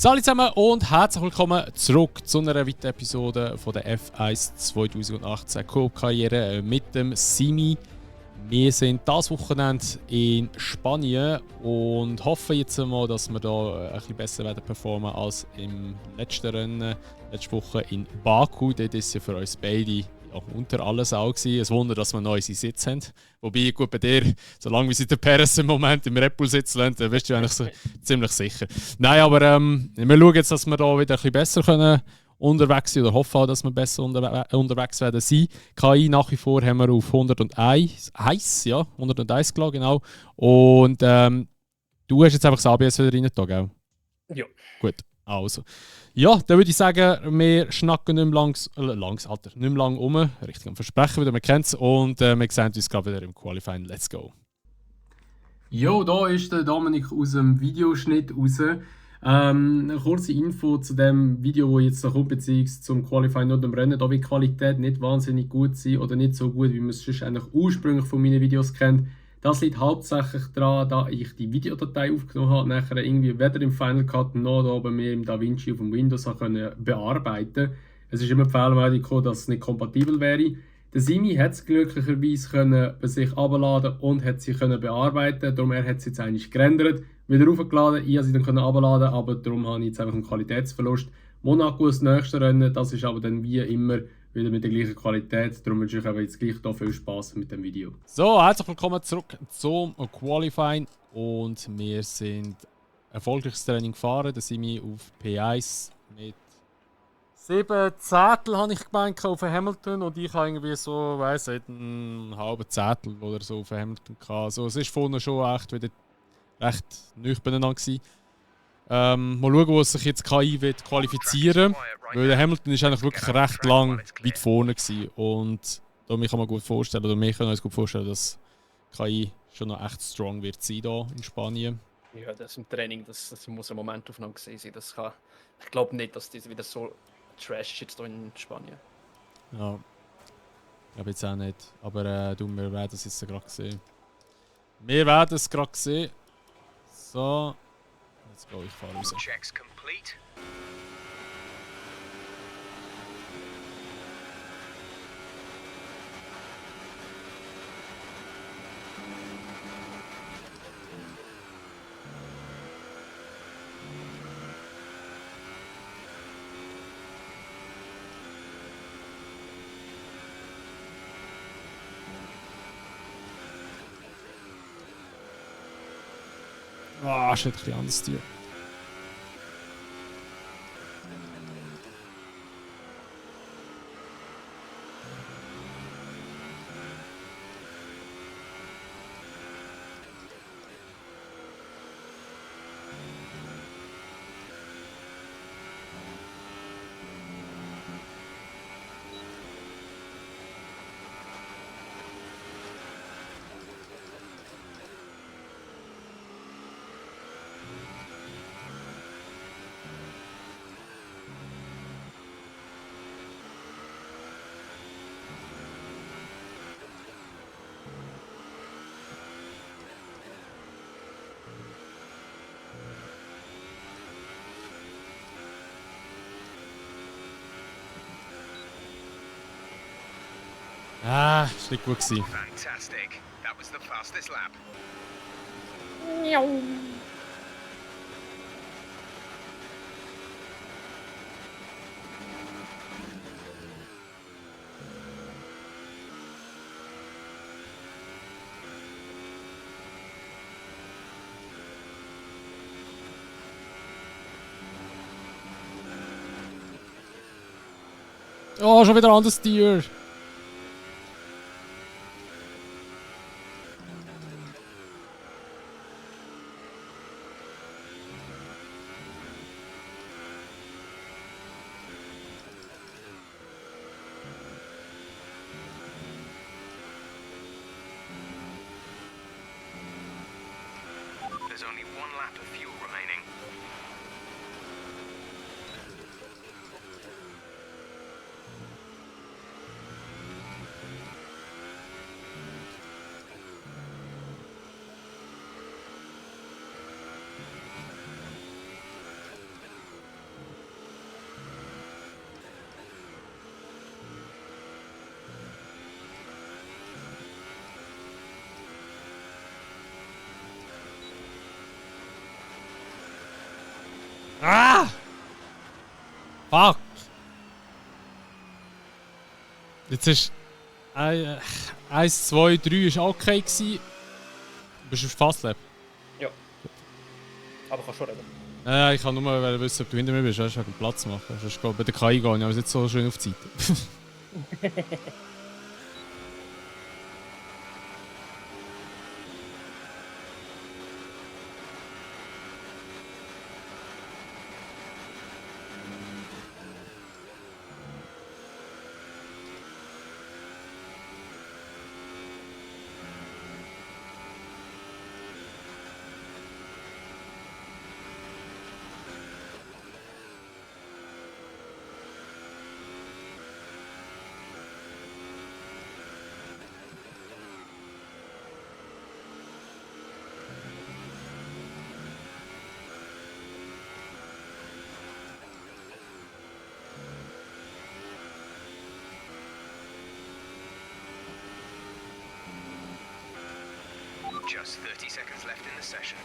Salut zusammen und herzlich willkommen zurück zu einer weiteren Episode von der F1 2018 Coop-Karriere mit dem Simi. Wir sind dieses Wochenende in Spanien und hoffen jetzt mal, dass wir da ein bisschen besser werden performen als im letzten Rennen, letzte Woche in Baku. Dort ist ja für uns beide unter alles auch gewesen. Ein Wunder, dass wir noch unseren Sitz haben. Wobei, gut, bei dir, solange wir sie der Perez im Moment im Red Bull sitzen lassen, dann bist du eigentlich so ziemlich sicher. Nein, aber wir schauen jetzt, dass wir da wieder ein bisschen besser können unterwegs sind oder hoffen auch, dass wir besser unterwegs werden sein. KI nach wie vor haben wir auf 101, ja, 101 gelassen, genau. Und du hast jetzt einfach das ABS wieder rein da, gell? Ja. Gut, also. Ja, dann würde ich sagen, wir schnacken nicht mehr nicht mehr lang um. Richtig am Versprechen, wieder, man kennt es. Und wir sehen uns gerade wieder im Qualifying. Let's go. Jo, da ist der Dominik aus dem Videoschnitt raus. Eine kurze Info zu dem Video, das jetzt noch kommt, beziehungsweise zum Qualifying und dem Rennen. Da wird die Qualität nicht wahnsinnig gut sein oder nicht so gut, wie man es sonst eigentlich ursprünglich von meinen Videos kennt. Das liegt hauptsächlich daran, dass ich die Videodatei aufgenommen habe, nachher irgendwie weder im Final Cut noch da bei mir im DaVinci auf dem Windows bearbeiten. Es ist immer die Fehlermeldung gekommen, dass es nicht kompatibel wäre. Der Simi hat es glücklicherweise bei sich herunterladen und hat sie bearbeiten. Darum hat es jetzt eigentlich gerendert, wieder aufgeladen. Ich konnte sie dann herunterladen, aber darum habe ich jetzt einfach einen Qualitätsverlust. Monaco ist das nächste Rennen, das ist aber dann wie immer wieder mit der gleichen Qualität. Darum wünsche ich euch jetzt gleich da viel Spaß mit dem Video. So, herzlich willkommen zurück zum Qualifying. Und wir sind erfolgreiches Training gefahren. Da sind wir auf P1 mit 7 Zettel habe ich gemeint auf Hamilton und ich habe irgendwie so, weiss nicht, einen halben Zettel oder so auf Hamilton gehabt. Also es war vorne schon echt wieder recht nüch beieinander gewesen. Mal schauen, wo sich jetzt KI wird qualifizieren wird. Weil der Hamilton ist eigentlich wirklich recht lang weit vorne gewesen. Und da kann man gut vorstellen, oder wir können uns gut vorstellen, dass KI schon noch echt strong wird sein hier in Spanien. Ja, das im Training, das muss eine Momentaufnahme gesehen sein. Ich glaube nicht, dass das wieder so trash ist jetzt hier in Spanien. Ja, ich glaube jetzt auch nicht. Aber wir werden es jetzt gerade sehen. Wir werden es gerade sehen. So. Jetzt go, ich fahre raus. Checks complete. Ah, ist nicht ein bisschen anders hier. Ah, ist nicht gut gewesen. Fantastic. That was the fastest lap. Oh, schon wieder ein anderes Tier. There's only one lap of fuel remaining. Ah! Fuck! Jetzt ist 1, 2, 3 ist okay gewesen. Du bist auf Fastlab. Ja. Aber kannst schon reden. Ich kann nur wissen, ob du hinter mir bist, weißt du, wegen Platz machen. Sonst bei der KI gehen, aber nicht so schön auf die Seite. Just 30 seconds left in the session.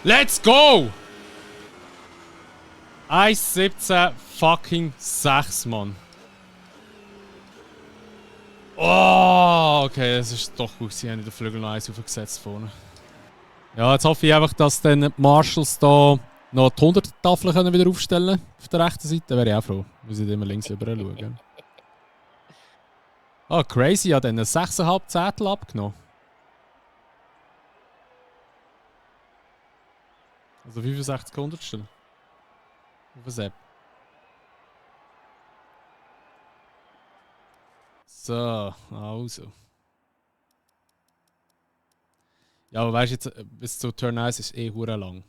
Let's go! 1,17 fucking 6, Mann. Oh, okay, das ist doch gut. Sie haben den Flügel noch eins aufgesetzt vorne. Ja, jetzt hoffe ich einfach, dass dann die Marshals da noch die 100er-Tafel wieder aufstellen können. Auf der rechten Seite. Da wäre ich auch froh. Muss ich immer links rüber schauen. Ah, crazy. Ich habe dann 6,5 Zettel abgenommen. Also 65 Hundertstel. Auf das App. So, also. Ja, aber weißt du, jetzt bis zu Turn 1 ist eh hure lang.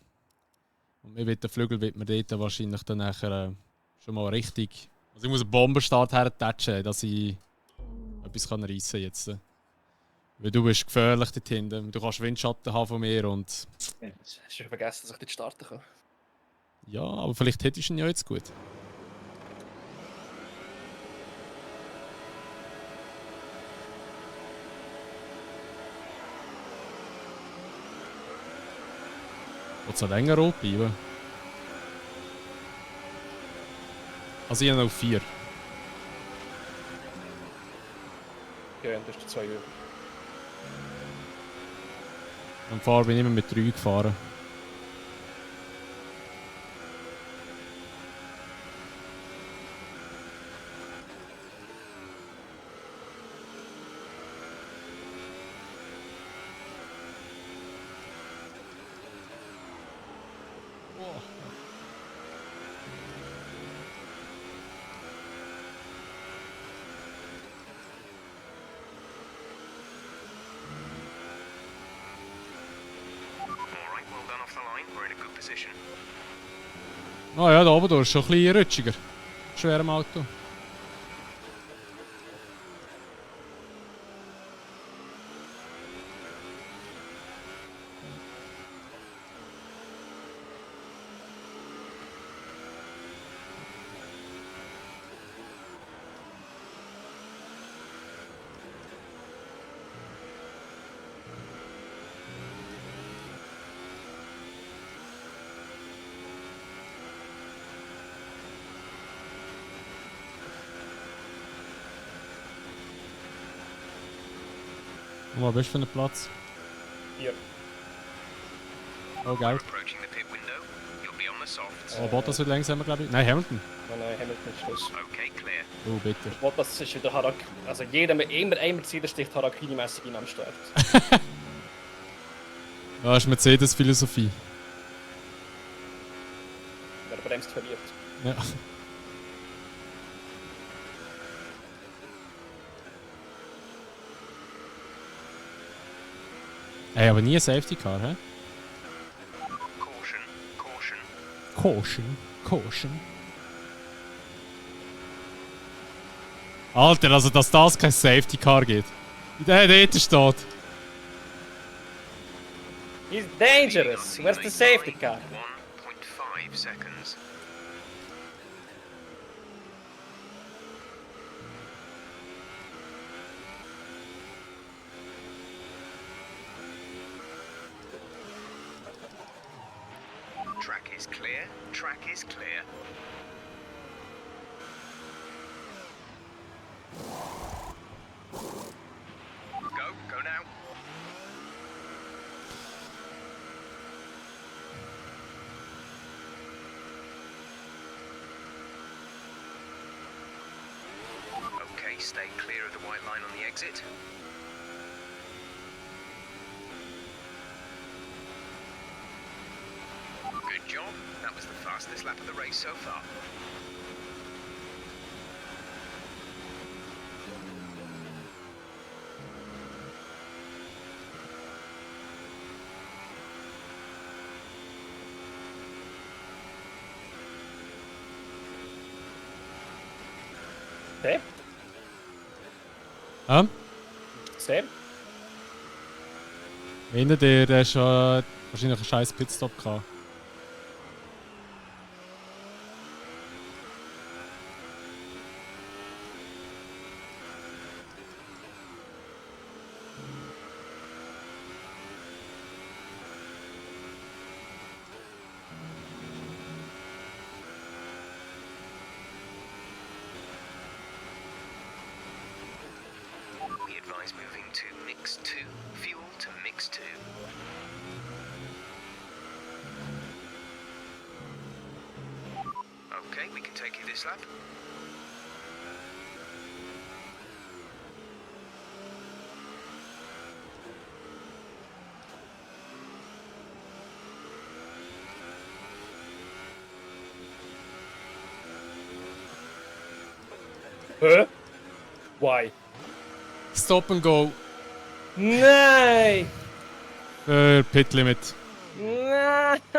Und mit den Flügel wird man dort wahrscheinlich dann nachher schon mal richtig. Also ich muss einen Bombenstart hertatschen, dass ich etwas reissen kann jetzt. Weil du bist gefährlich dort hinten. Du kannst Windschatten haben von mir und. Ja, hast du schon vergessen, dass ich dort starten kann? Ja, aber vielleicht hättest du ihn ja jetzt gut. Willst du länger rot bleiben? Also ich habe noch 4. Ja, dann hast du 2 über. Am Fahr bin ich immer mit 3 gefahren. Alright, well done off the line. We're in a good position. Ah ja, da oben durch ist schon ein bisschen rutschiger. Schwer im Auto. Und wo bist du für einen Platz? Hier. Oh, geil. Approaching the pit window. You'll be on the softs. Oh, Bottas wird langsam, glaube ich. Nein, Hamilton. Nein, Hamilton ist Schluss. Okay, clear. Oh, bitte. Bottas ist wieder Harak. Also jeder mit immer Mercedes sticht Harakiri-mässig in am Start. Ja, ist Mercedes-Philosophie. Wer bremst, verliert. Ja. Hey, aber nie ein Safety Car, hä? Caution, caution. Caution. Caution. Alter, also dass das kein Safety Car gibt. Der dort steht. He's dangerous. Where's the safety car? 1.5 seconds. Track is clear. Track is clear. Go now. Okay, stay clear of the white line on the exit. Good job. That was the fastest lap of the race so far. Sam? Ja? Sam? Hinter dir, der ist wahrscheinlich einen scheiß Pitstop gehabt. We advise moving to mix 2. Fuel to mix 2. Okay, we can take you this lap. Hä? Why? Stop and go. Nein! Für Pit Limit. Nein! Ich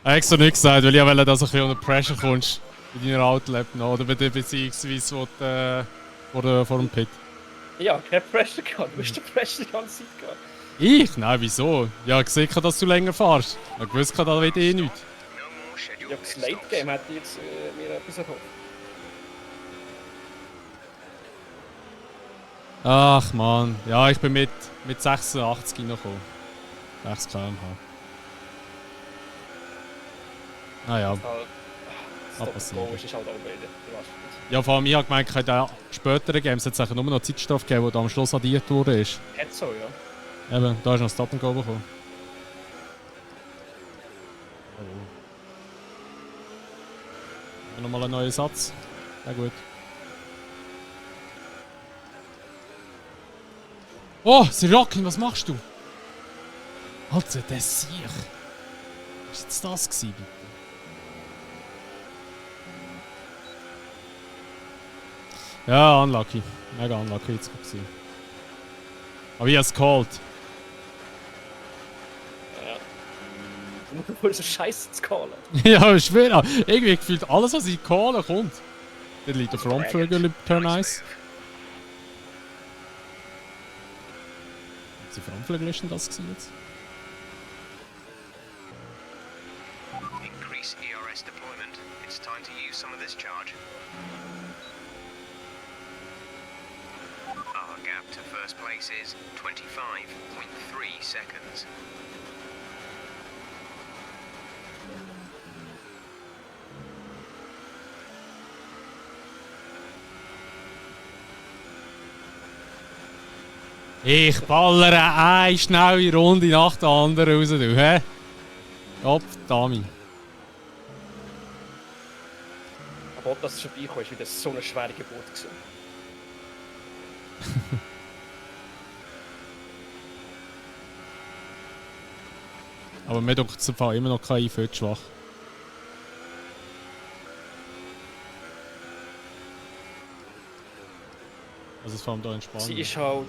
habe extra nicht gesagt, weil ich wollte, dass du ein bisschen unter Pressure kommst. Bei deiner Outlap noch. Oder beziehungsweise vor dem Pit. Ja, kein Pressure gehabt. Du hast den Pressure die ganze Zeit gehabt. Ich? Nein, wieso? Ich habe gesehen, dass du länger fährst. Ich habe gewusst, da wird eh nichts. No more scheduled Ja, das pit Late stops. Game hätte ich jetzt mir etwas erhofft. Ach man, ja, ich bin mit 86 reingekommen. 6 km/h. Naja, Halt, Kann Stop passieren. Go ist halt auch wieder überraschend. ja, vor allem ich habe gemeint, in den späteren Games hat es nur noch Zeitstrafe gegeben, die da am Schluss addiert wurde. Hat so, ja. Eben, da ist noch Stop and Go bekommen. Nochmal ein neuer Satz. Sehr gut. Oh, Sirakin, was machst du? Alter, der Sieg. Was war jetzt das gewesen, bitte? Ja, unlucky. Mega unlucky jetzt gewesen. Aber ich habe es geholt. Ja. Du wolltest so Scheiße zu callen. Ja, ich schwöre. Irgendwie gefühlt alles, was ich callen kommt. Der liegt der Frontflügel Turn Nice. Die Frontflügel ist denn das gewesen jetzt? Increase ERS deployment. It's time to use some of this charge. Our gap to first place is 25.3 seconds. Ich ballere eine schnelle Runde nach der anderen raus, du, hä? Gott, Dami. Aber ob das vorbeikam, ist wieder so eine schwere Geburt gewesen. Aber mir denkt es im Fall immer noch kein viel zu schwach. Also es vor allem hier in Spanien. Sie ist halt,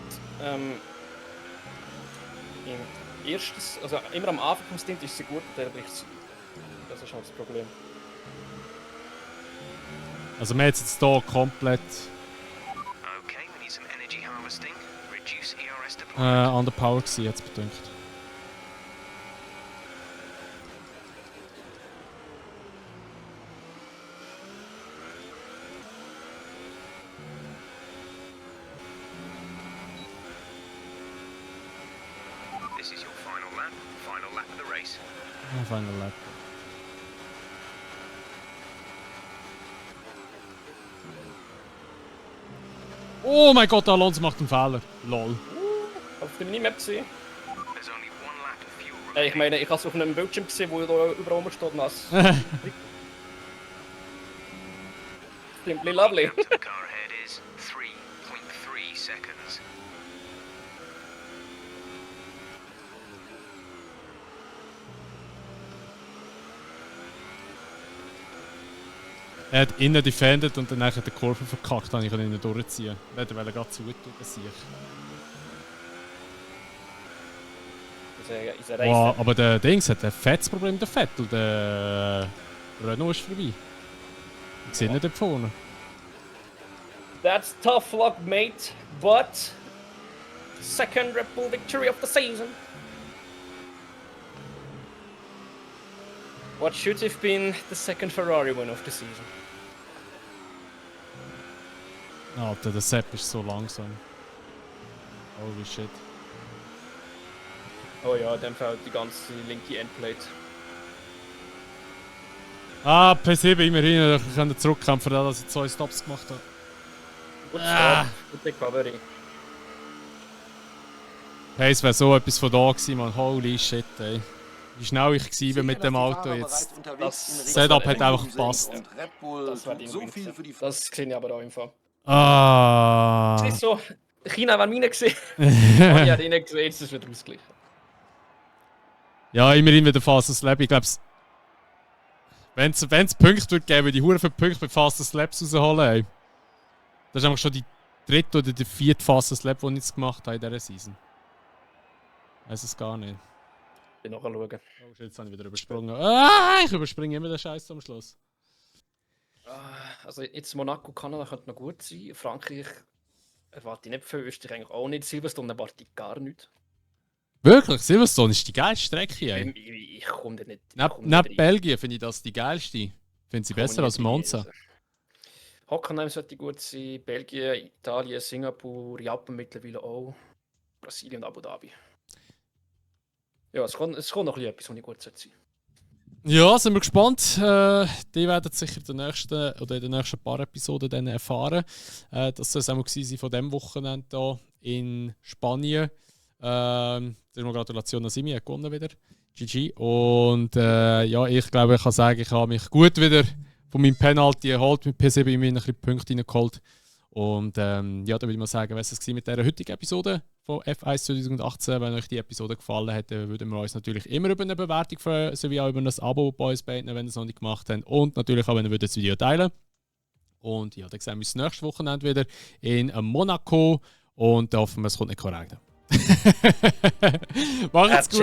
im erstes, also immer am Anfang vom Stint ist sie gut und dann bricht sie. Das ist halt das Problem. Also wir haben jetzt hier komplett Okay, we need some energy harvesting. Reduce ERS deployment. underpowered gewesen, jetzt bedingt. This is your final lap. Final lap of the race. Final lap. Oh mein Gott, Alonso macht einen Fehler. Lol. Auf der Minimap gesehen. There's only one lap of fuel remaining. Ich meine, ich habe es auf einem Bildschirm gesehen, wo da überall steht nass. Simply lovely. Up to the car ahead is 3.3 seconds. Er hat innen defended und dann nachher die Kurve verkackt, dann ich ihn innen durchziehen. Er wollte gerade zutun, sich. Ist ein Wow, Racer. aber der Dings hat ein fettes Problem, der Vettel. Der Renault ist vorbei. Ich sehe nicht dort vorne. That's tough luck, mate. But second Red Bull victory of the season. What should have been the second Ferrari win of the season? Alter, der Sepp ist so langsam. Holy shit. Oh ja, dem fehlt die ganze linke Endplate. Ah, P7 immerhin. Ich kann zurückkämpfen, dass ich 2 Stops gemacht habe. Gut Ah. Start, gute Recovery. Hey, es wäre so etwas von da gewesen, man. Holy shit, ey. Wie schnell ich war mit dem Auto jetzt. Das Setup hat einfach gepasst. Und Red Bull Das war tut die so Win. viel für die Das sehe ich aber auch im Fall. Ah. Es ist so, China wäre meine gesehen. Ich habe ihn nicht gesehen, jetzt ist es wieder ausgeglichen. Ja, immerhin wieder Fastest Lap. Ich glaube, wenn es Punkte würde geben, die Huren für Punkte bei Fastest Laps rausholen, ey. Das ist einfach schon die dritte oder die vierte Fastest Lap, die ich jetzt gemacht habe in dieser Season. Ich weiß es gar nicht. Ich nachschauen. Oh shit, jetzt habe ich wieder übersprungen. Ah, ich überspringe immer den Scheiß am Schluss. Also jetzt Monaco, Kanada könnte noch gut sein. Frankreich erwarte ich nicht viel, Österreich eigentlich auch nicht. Silverstone erwarte ich gar nicht. Wirklich? Silverstone ist die geilste Strecke, ey. Ich komme da nicht. Neben Belgien finde ich das die geilste. Ich finde sie besser als Monza. Hockenheim sollte gut sein, Belgien, Italien, Singapur, Japan mittlerweile auch, Brasilien und Abu Dhabi. Ja, es kommt noch etwas, was nicht gut sein sollte. Ja, sind wir gespannt. Die werden sicher in den nächsten paar Episoden dann erfahren. Das soll es auch mal gewesen sein von diesem Wochenende hier in Spanien. Mal Gratulation an Simi, er hat gewonnen wieder. GG. Und ja, ich glaube, ich kann sagen, ich habe mich gut wieder von meinem Penalty erholt, mit P7 immerhin ein bisschen Punkte reingeholt. Und ja, da würde ich mal sagen, was es war mit dieser heutigen Episode von F1 2018. Wenn euch die Episode gefallen hat, würden wir uns natürlich immer über eine Bewertung freuen, sowie auch über ein Abo bei uns beiden, wenn ihr es noch nicht gemacht habt. Und natürlich auch, wenn ihr das Video teilen. Und ja, dann sehen wir uns nächstes Wochenende wieder in Monaco. Und da hoffen wir, es kommt nicht regnen. Macht's gut.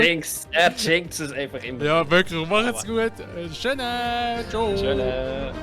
Er jinxt es einfach immer. Ja, wirklich, macht's gut. Schöne. Ciao. Schöne.